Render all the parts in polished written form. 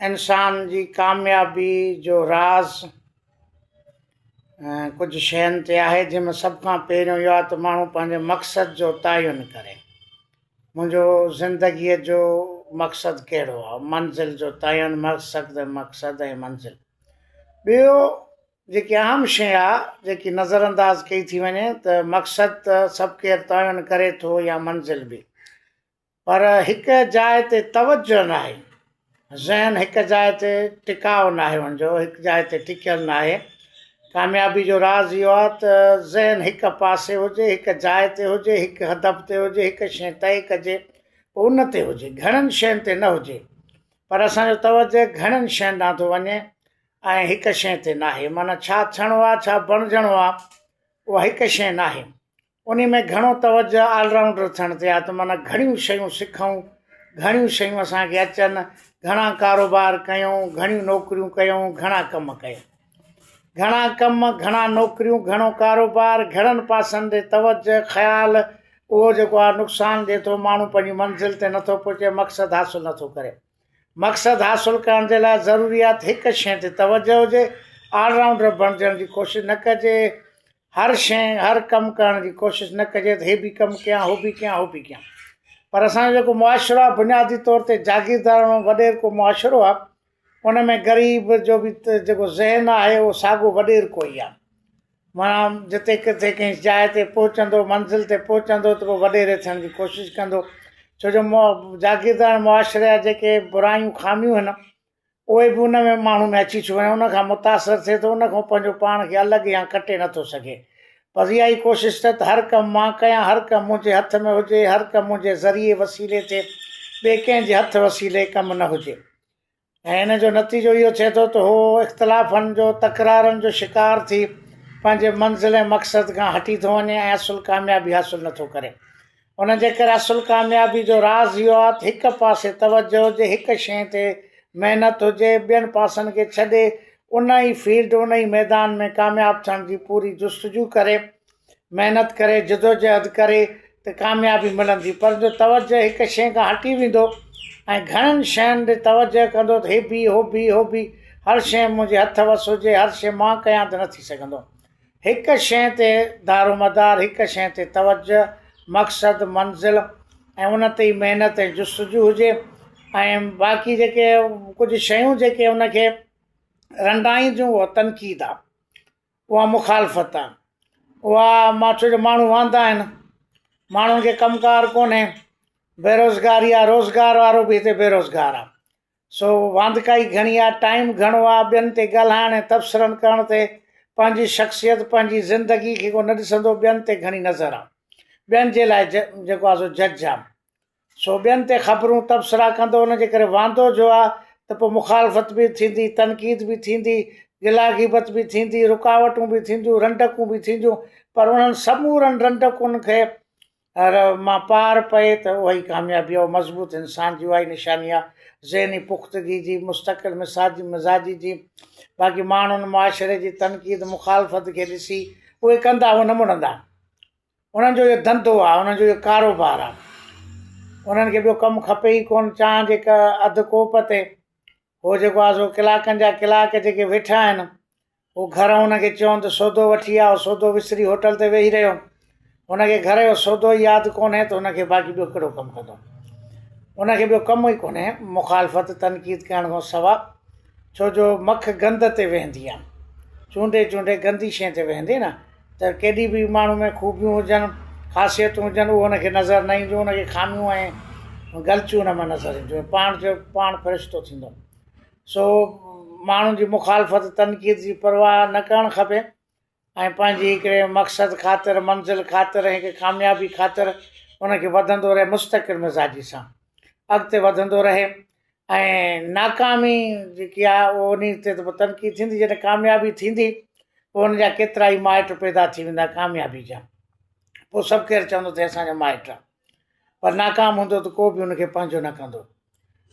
انسان جي ڪاميابي جو راز ڪجهه شين تي آهي جنهن ۾ سڀ کان پهريون اهو آهي ته ماڻهو پنهنجي مقصد جو تعين ڪري منهنجو زندگيء جو مقصد ڪهڙو آهي منزل جو تعين مقصد مقصد ۽ منزل ٻيو جيڪي اهم شيء آهي جيڪي نظر انداز ڪئي ٿي وڃي ته مقصد ته سڀ ڪير تعين ڪري ٿو يا منزل به پر هڪ جاء تي توجه ناهي، ذهن هڪ جاء تي ٽڪاء ناهي ان جو، هڪ جاء تي ٽڪيل ناهي. ڪاميابي جو راز اهو آهي ته ذهن هڪ پاسي هجي، هڪ جاء تي هجي، هڪ هدف تي هجي، هڪ شيء طئي ڪجي پوء ان تي هجي، گهڻن شين تي نه هجي. پر اسان جو توجه گهڻن شين ڏانهن ٿو وڃي ۽ هڪ شيء تي ناهي. معنيٰ ڇا ٿيڻو آهي، ڇا بڻجڻو آهي، اها هڪ شيء ناهي. انهي ۾ گهڻو توجه آل رائونڊر ٿيڻ تي آهي ته معنيٰ گهڻيون شيون سکون، گهڻيون شيون اسان کي اچن، گهڻا ڪاروبار ڪيون، گهڻيون نوڪريون ڪيون، گهڻا ڪم ڪيون. گهڻا ڪم، گهڻا نوڪريون، گهڻو ڪاروبار، گهڻن پاسن ڏي توجه، خيال، اهو جيڪو آهي نقصان ڏئي ٿو، ماڻهو پنهنجي منزل تي نٿو پهچي، مقصد حاصل نٿو ڪري. مقصد حاصل ڪرڻ جي لاء ضروري آهي ته هڪ شيء تي توجه هجي، آل رائونڊر بڻجڻ جي ڪوشش نه ڪجي، هر شيء، هر ڪم ڪرڻ جي ڪوشش نه ڪجي ته هي به ڪم ڪيان، هو به ڪيان، هو به ڪيان. پر اسان جو جيڪو معاشرو آهي بنيادي طور تي جاگيرداراڻو وڏيرڪو معاشرو آهي، ان ۾ غريب جو به جيڪو ذهن آهي اهو ساڳو وڏيرڪو ئي آهي. معنيٰ جتي ڪٿي ڪنهن جاء تي پهچندو، منزل تي پهچندو ته پوء وڏيري ٿيڻ جي ڪوشش ڪندو، ڇو جو جاگيرداراڻي معاشري جا جيڪي برايون خاميون آهن، اهي به ان ۾ ماڻهو ۾ اچي ٿيون وڃن، ان کان متاثر ٿئي ٿو، ان کان پنهنجو پاڻ کي الڳ يا ڪٽي نٿو سگهي. بس اها ئي ڪوشش ته هر ڪم مان ڪيان، هر ڪم منهنجي هٿ ۾ هجي، هر ڪم منهنجي ذريعي وسيلي ٿئي، ٻئي ڪنهن جي هٿ وسيلي ڪم نه هجي. ۽ ان جو نتيجو اهو ٿئي ٿو ته هو اختلافن جو، تڪرارن جو شڪار ٿي پنهنجي منزل ۽ مقصد کان هٽي ٿو وڃي ۽ اصل ڪاميابي حاصل نٿو ڪري. ان جي ڪري اصل ڪاميابي جو راز اهو آهي ته هڪ پاسي توجه هجي، هڪ شيء تي محنت هجي، ٻين پاسن کي ڇڏي ان ئي فيلڊ، ان ئي ميدان ۾ ڪامياب ٿيڻ جي پوري جستجو ڪري. محنت ڪري جدوجهد ڪري ته ڪاميابي ملندي پر جو توجه هڪ شيء کان هٽي ويندو ۽ گهڻن شين ڏي توجه ڪندو ته هي به هو به هو به هر شيء منهنجي هٿ وس هجي هر شيء مان ڪيان ته نه ٿي سگهندو هڪ شيء تي دارومدار هڪ شيء تي توجه مقصد منزل ۽ ان تي ئي محنت ۽ جستجو هجي ۽ باقي جيڪي ڪجهه شيون جيڪي ان کي رنڊائينديون اهو تنقيد آهي اها مخالفت آ. اها مان ڇو جو ماڻهو واندا آهن، ماڻهن کي ڪم ڪار ڪونهي، بيروزگاري آ، روزگار وارو به هتي بيروزگار آ. سو واندڪائي گهڻي آ، ٽائيم گهڻو آ، ٻين تي ڳالهائڻ ۽ تبصرن ڪرڻ تي پنهنجي شخصيت، پنهنجي زندگي کي ڪو نه ڏسندو، ٻين تي گهڻي نظر آ. ٻين جي لاء جيڪو آ سو جج آ. سو ٻين تي خبرون تبصرا ڪندو ان جي ڪري واندو جو آ ته پوء مخالفت به ٿيندي، تنقيد به ٿيندي، گلا غيبت به ٿيندي، رڪاوٽون به ٿينديون، رنڊڪون به ٿينديون پر انهن سمورن رنڊڪن کي مان پار پئي ته اها ئي ڪاميابي آ، اهو مضبوط انسان جي اها ئي نشاني آ، ذهني پختگي جي، مستقل مساجي مزاجي جي، باقي ماڻهن معاشري جي تنقيد مخالفت کي ڏسي اهي ڪندا اهي نه مڙندا. انهن جو اهو ڌنڌو آهي، انهن جو اهو ڪاروبار آهي. انهن کي ٻيو ڪم کپي ئي ڪونه. چانهه جي هڪ اڌ ڪوپ تي هو جيڪو آهي سو ڪلاڪن جا ڪلاڪ جيڪي ويٺا آهن، هو گهر ان کي چون ته سودو وٺي آ، هو سودو وسري هوٽل تي ويهي رهيو. هن کي گهر جو سودو ئي ياد ڪونهي ته هن کي باقي ٻيو ڪهڙو ڪم ڪندو. ان کي ٻيو ڪم ئي ڪونهي مخالفت تنقيد ڪرڻ کان سوا، ڇو جو مک گند تي ويهندي آهي. چونڊي چونڊي گندي شيء تي ويهندي نه. ته ڪيڏي به ماڻهو ۾ خوبيون هجن، خاصيتون هجن، اهو هن کي نظر نه اينديون، هن کي خاميون ۽ غلطيون هن مان نظر اينديون ۽ پاڻ جو پاڻ فرشتو ٿيندو. سو ماڻهن جي مخالفت، تنقيد جي پرواهه نه ڪرڻ کپي ۽ پنهنجي هڪڙي مقصد خاطر، منزل خاطر ۽ هڪ ڪاميابي خاطر ان کي وڌندو رهي مستقل مزاجي سان اڳتي وڌندو رهي ۽ ناڪامي جيڪي آهي اهو انهي تي ته پوء تنقيد ٿيندي جڏهن ڪاميابي ٿيندي پوء ان جا ڪيترا ئي مائٽ پيدا ٿي ويندا ڪاميابي جا پوء سڀ ڪير چوندو ته اسان جو مائٽ آهي پر ناڪام هوندو ته ڪو به ان کي پنهنجو نه ڪندو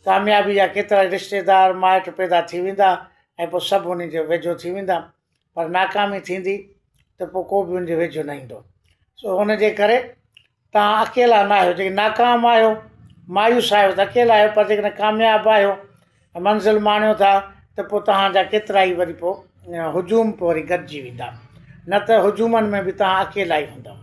ڪاميابي جا ڪيترا ئي رشتيدار مائٽ پيدا ٿي ويندا ۽ پوء سڀ ان جي ويجهو ٿي ويندا پر ناڪامي ٿيندي ته پوء ڪو به ان جي ويجهو نه ايندو سو ان جي ڪري توهان اڪيلا نه آهيو، جيڪڏهن ناڪام آهيو، مايوس آهيو ته اڪيلا آهيو پر جيڪڏهن ڪامياب آهيو منزل ماڻيو ٿا ته پوء توهان جا ڪيترائي وري پوء هجوم پوء وري گڏجي ويندا، نه ته هجومن ۾ به توهان اڪيلا ئي هوندؤ.